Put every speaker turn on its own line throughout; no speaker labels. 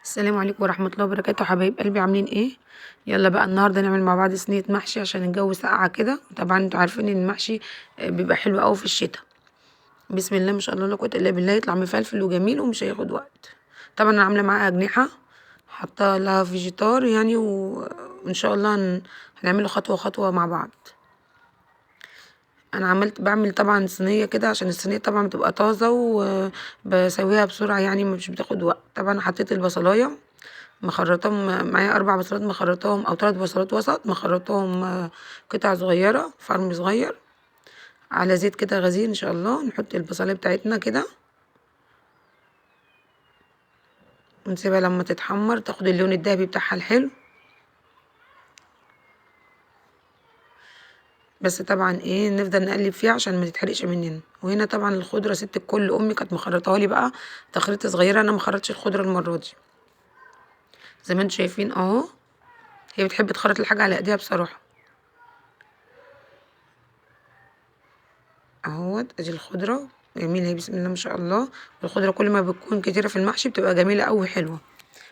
السلام عليكم ورحمة الله وبركاته. حبايب قلبي عاملين ايه؟ يلا بقى النهارده نعمل مع بعض صينية محشي عشان الجو ساقعة كده. طبعا انتوا عارفين ان المحشي بيبقى حلو قوي في الشتاء. بسم الله ما شاء الله لا قوة الا بالله، يطلع مفلفل وجميل ومش هياخد وقت. طبعا انا عامله معاه اجنحة، حاطه لها فيجيتار يعني، وان شاء الله هنعمله خطوة خطوة مع بعض. انا بعمل طبعا صينية كده عشان الصينية طبعا بتبقى طازة وبسويها بسرعة يعني مش بتاخد وقت. طبعا حطيت البصلايه مخرطاهم، معايا 4 بصلات مخرطاهم او 3 بصلات وسط مخرطاهم قطع صغيرة فرم صغير على زيت كده غزير. ان شاء الله نحط البصلايه بتاعتنا كده ونسيبها لما تتحمر تاخد اللون الذهبي بتاعها الحلو. بس طبعا ايه نفضل نقلب فيها عشان ما تتحرقش مننا. وهنا طبعا الخضرة ست الكل امي كانت مخرطاها لي بقى تخريطه صغيرة، انا ما خرطتش الخضرة المرة دي زي ما انتم شايفين اهو. هي بتحب تخرط الحاجة على ايديها بصراحة. اهوت ادي الخضرة جميلة اهي بسم الله ما شاء الله. والخضره كل ما بتكون كتيرة في المحشي بتبقى جميلة قوي وحلوه،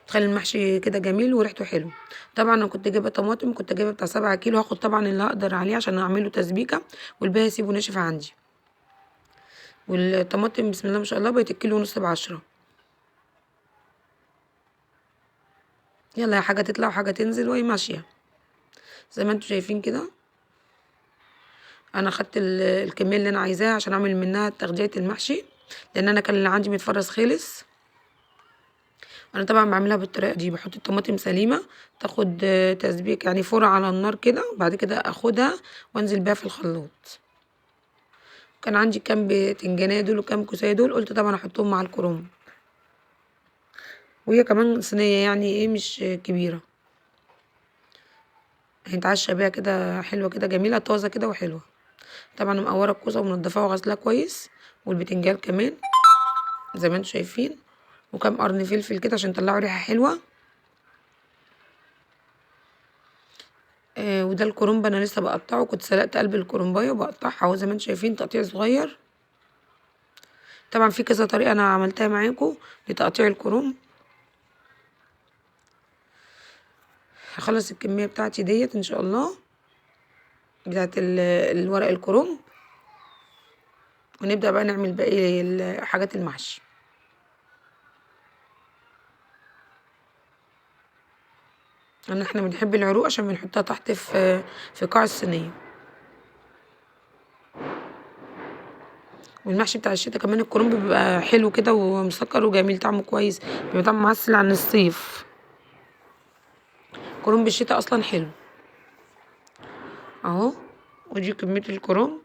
بتخلي المحشي كده جميل وريحته حلو. طبعا انا كنت جايبه طماطم، كنت جايبه بتاع 7 كيلو، هاخد طبعا اللي هقدر عليه عشان اعمله تسبيكه والباقي اسيبه ناشف عندي. والطماطم بسم الله ما شاء الله بقت الكيلو ونص ب10. يلا يا حاجة تطلع وحاجه تنزل وهي ماشية زي ما انتم شايفين كده. انا خدت الكمية اللي انا عايزاها عشان اعمل منها تغذية المحشي، لان انا كان اللي عندي متفرز خلص. انا طبعا بعملها بالطريقة دي، بحط الطماطم سليمة تاخد تسبيك يعني فورة على النار كده، وبعد كده اخدها وانزل بيها في الخلاط. كان عندي كام بتنجانيه دول وكام كوسايه دول، قلت طبعا احطهم مع الكرنب. وهي كمان صينية يعني ايه مش كبيرة، هنتعشى بيها كده حلوة كده جميلة طازة كده وحلوه. طبعا مقوره الكوسه ومنضفاها وغسلاها كويس، والبتنجان كمان زي ما انتم شايفين، وكام قرن فلفل كده عشان يطلعوا ريحه حلوة. وده الكرنب انا لسه بقطعه، كنت سلقت قلب الكرنبايه وبقطعها اهو زي ما انتم شايفين تقطيع صغير. طبعا في كذا طريقه انا عملتها معاكم لتقطيع الكرنب. هخلص الكمية بتاعتي ديت ان شاء الله بتاعت الورق الكرنب، ونبدا بقى نعمل باقي حاجات المحشي. ان احنا بنحب العروق عشان بنحطها تحت في قاع الصينية. والمحشي بتاع الشتاء كمان الكرنب بيبقى حلو كده ومسكر وجميل، طعمه كويس، بيبقى طعمه معسل عن الصيف. كرنب الشتاء اصلا حلو اهو. ودي كمية الكرنب.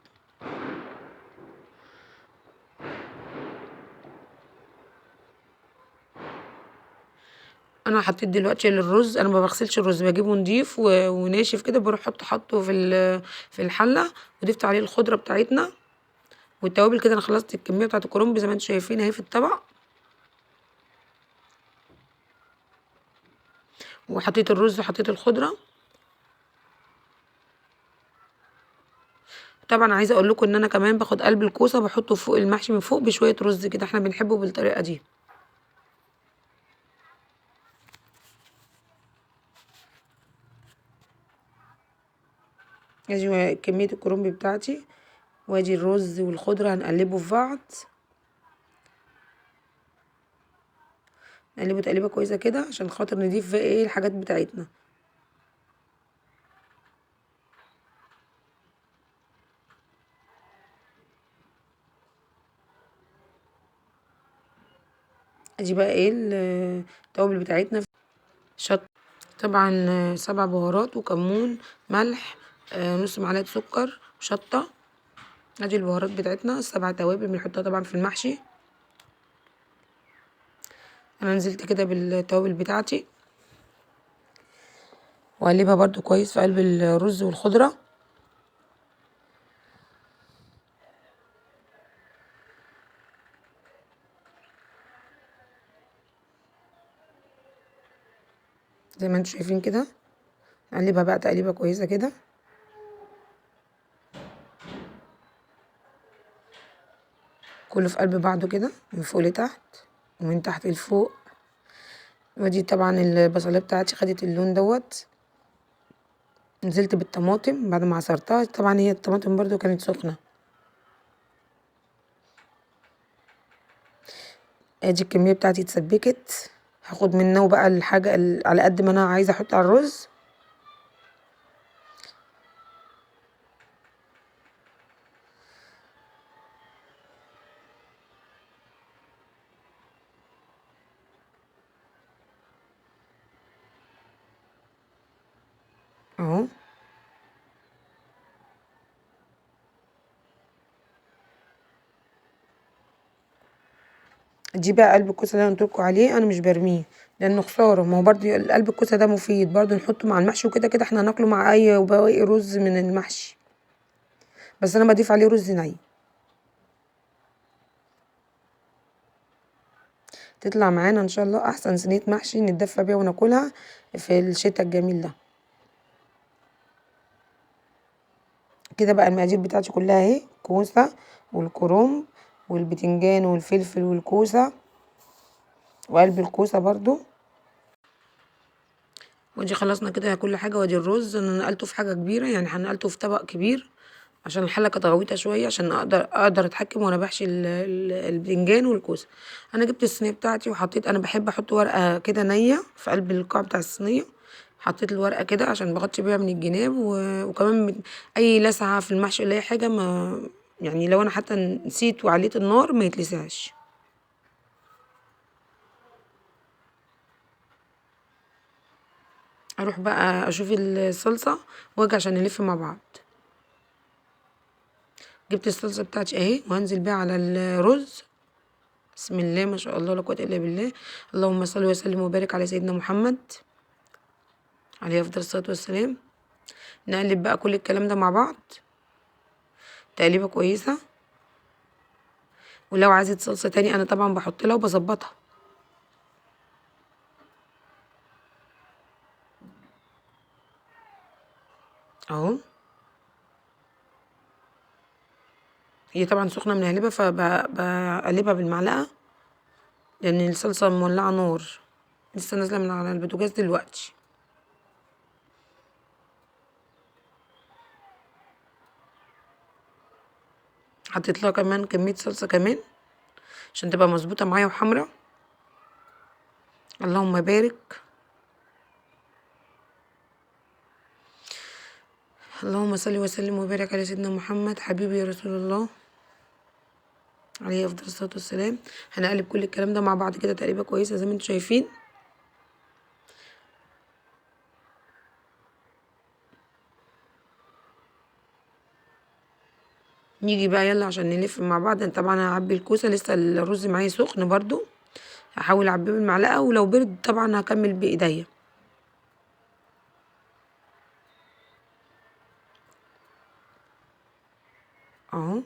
انا حطيت دلوقتي للرز، انا ما بغسلش الرز، بجيبه نضيف وناشف كده، بروح حطه في الحلة، وضفت عليه الخضرة بتاعتنا والتوابل كده. انا خلصت الكمية بتاعت الكرنب زي ما انتم شايفين اهي في الطبق، وحطيت الرز وحطيت الخضرة. طبعا عايزه اقول لكم ان انا كمان باخد قلب الكوسه بحطه فوق المحشي من فوق بشوية رز كده، احنا بنحبه بالطريقة دي. ادي كمية الكرنب بتاعتي، وادي الرز والخضره هنقلبه في بعض، نقلبه تقليبه كويسة كده عشان خاطر نضيف بقى ايه الحاجات بتاعتنا. ادي بقى ايه التوابل بتاعتنا، شط طبعا 7 بهارات وكمون، ملح، نص معلقه سكر، شطه. ادي البهارات بتاعتنا ال7 توابل بنحطها طبعا في المحشي. انا نزلت كده بالتوابل بتاعتي واقلبها برده كويس في قلب الرز والخضره. زي ما انتم شايفين كده نقلبها بقى تقليبه كويسة كده. كله في قلب بعضه كده من فوق لتحت ومن تحت لفوق. ودي طبعا البصلايه بتاعتي خدت اللون دوت. نزلت بالطماطم بعد ما عصرتها، طبعا هي الطماطم برضو كانت سخنة. ادي الكمية بتاعتي اتسبكت. هاخد منه بقى الحاجة على قد ما انا عايزه احط على الرز. اهو دي بقى قلب الكوسه اللي انا قلتلكوا عليه، انا مش برميه لانه خسارة، ما هو برضو قلب الكوسه ده مفيد برضو، نحطه مع المحشي وكده كده احنا هناكله مع اي بواقي رز من المحشي، بس انا بضيف عليه رز ني. تطلع معانا ان شاء الله احسن صينية محشي نتدفى بيها وناكلها في الشتاء الجميل ده. كده بقى المقادير بتاعتي كلها اهي، كوسة والكرنب والبتنجان والفلفل والكوسه وقلب الكوسه برضو. ودي خلصنا كده كل حاجة. وادي الرز انا نقلته في حاجة كبيرة، يعني هنقلته في طبق كبير عشان الحلة كانت غويطه شوية، عشان اقدر اتحكم وانا بحشي البتنجان والكوسه. انا جبت الصينية بتاعتي وحطيت، انا بحب احط ورقة كده نيه في قلب القاع بتاع الصينية، حطيت الورقة كده عشان بغطي بيها من الجناب، وكمان اي لسعه في المحشي ولا اي حاجة، ما يعني لو انا حتى نسيت وعليت النار ما يتلسعش. اروح بقى اشوف الصلصه واجي عشان نلف مع بعض. جبت الصلصه بتاعتي اهي وهنزل بيها على الرز. بسم الله ما شاء الله لا قوة الا بالله، اللهم صل وسلم وبارك على سيدنا محمد عليه افضل الصلاة والسلام. نقلب بقى كل الكلام ده مع بعض تقليبه كويسة. ولو عايزه صلصه تاني انا طبعا بحط لها وبظبطها. اهو هي طبعا سخنة من قلبها، فبقلبها بالمعلقه لان الصلصه مولعه نار، لسه نازله من على البوتاجاز دلوقتي. حطيت لها كمان كمية صلصه كمان عشان تبقى مظبوطة معايا وحمرا. اللهم بارك، اللهم صل وسلم وبارك على سيدنا محمد حبيبي يا رسول الله عليه افضل الصلاة والسلام. هنقلب كل الكلام ده مع بعض كده تقريبا كويسة زي ما انتم شايفين. نيجي بقى يلا عشان نلف مع بعض. طبعا انا هعبي الكوسه، لسه الرز معايا سخن برضو، هحاول اعبيه بالمعلقه، ولو برد طبعا هكمل بايديا. اهو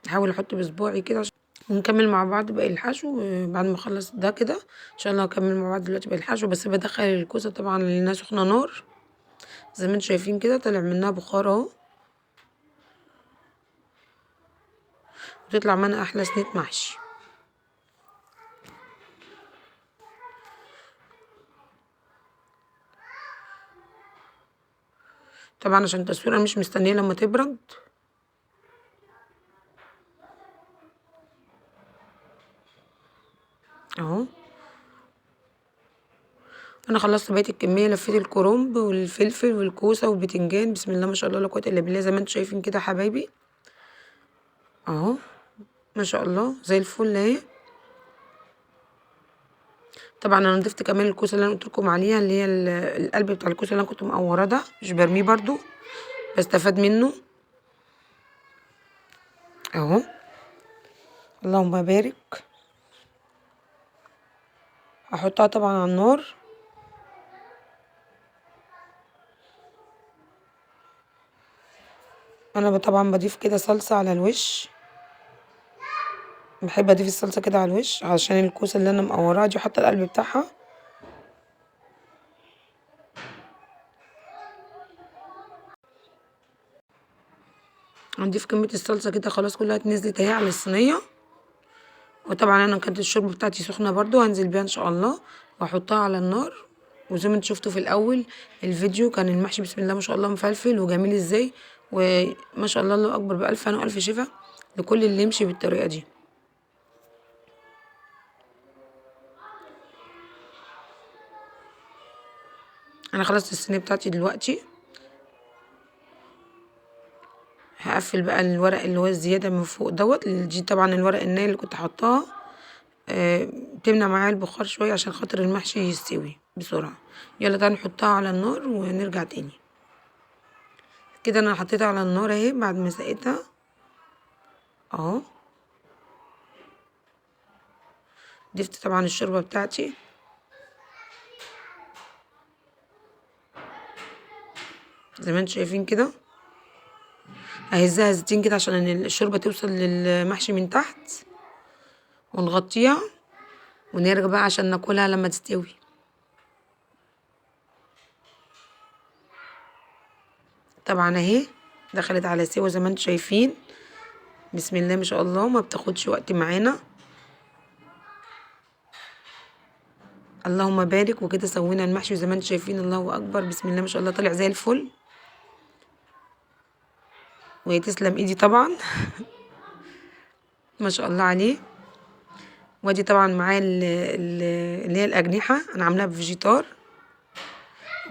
هحاول احط بصباعي كده ونكمل مع بعض باقي الحشو. بعد ما اخلص ده كده ان شاء الله هكمل مع بعض دلوقتي باقي الحشو. بس بدخل الكوسه طبعا لانها سخنة نار زي ما انتم شايفين كده، طالع منها بخار اهو، وتطلع معانا احلى صينية محشي. طبعا عشان التصوير انا مش مستنيه لما تبرد. اهو انا خلصت بقية الكمية، لفيت الكرنب والفلفل والكوسه والبتنجان. بسم الله ما شاء الله لا قوة الا بالله، زي ما انتم شايفين كده حبايبي اهو ما شاء الله زي الفل اهي. طبعا انا ضفت كمان الكوسه اللي انا قلت لكم عليها، اللي هي القلب بتاع الكوسه اللي انا كنت مقوره ده، مش برميه برضو، بستفاد منه اهو. اللهم بارك. هحطها طبعا على النار. انا طبعا بضيف كده صلصه على الوش، بحب اضيف الصلصه كده على الوش عشان الكوسه اللي انا مقوراها دي، وحاطه القلب بتاعها. هنضيف كمية الصلصه كده خلاص كلها نزلت اهي على الصينية. وطبعا انا كانت الشوربة بتاعتي سخنة برضو، هنزل بيها ان شاء الله. واحطها على النار. وزي ما انتوا شفتوا في الاول الفيديو كان المحشي بسم الله ما شاء الله مفلفل وجميل ازاي، وما شاء الله الله اكبر، بألف هنا والف شفا لكل اللي يمشي بالطريقة دي. انا خلصت الصينية بتاعتي دلوقتي، هقفل بقى الورق اللي هو الزيادة من فوق دوت، دي طبعا الورق النايل اللي كنت حطاها، بتمنع معايا البخار شوية عشان خاطر المحشي يستوي بسرعة. يلا تعالوا نحطها على النار ونرجع تاني. كده انا حطيتها على النار اهي بعد ما سقيتها اهو، ضفت طبعا الشوربة بتاعتي. زي ما انتم شايفين كده، ههزها هزتين كده عشان الشوربة توصل للمحشي من تحت، ونغطيها ونرجع بقى عشان ناكلها لما تستوي. طبعا اهي دخلت على سوا زي ما انتم شايفين، بسم الله ما شاء الله، ما بتاخدش وقت معانا، اللهم بارك. وكده سوينا المحشي زي ما انتم شايفين، الله اكبر، بسم الله ما شاء الله، طلع زي الفل، وهي تسلم ايدي طبعا ما شاء الله عليه. وادي طبعا معاه اللي هي الاجنحة، انا عاملاها بفيجيتار.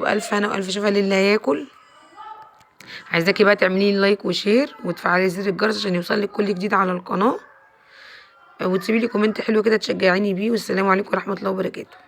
والف هنا والف شفا للي هياكل. عايزاكي بقى تعملي لي like و share وتفعلي زر الجرس عشان يوصلك كل جديد على القناة، وتسيبي لي comment حلو كده تشجعيني بيه. والسلام عليكم ورحمة الله وبركاته.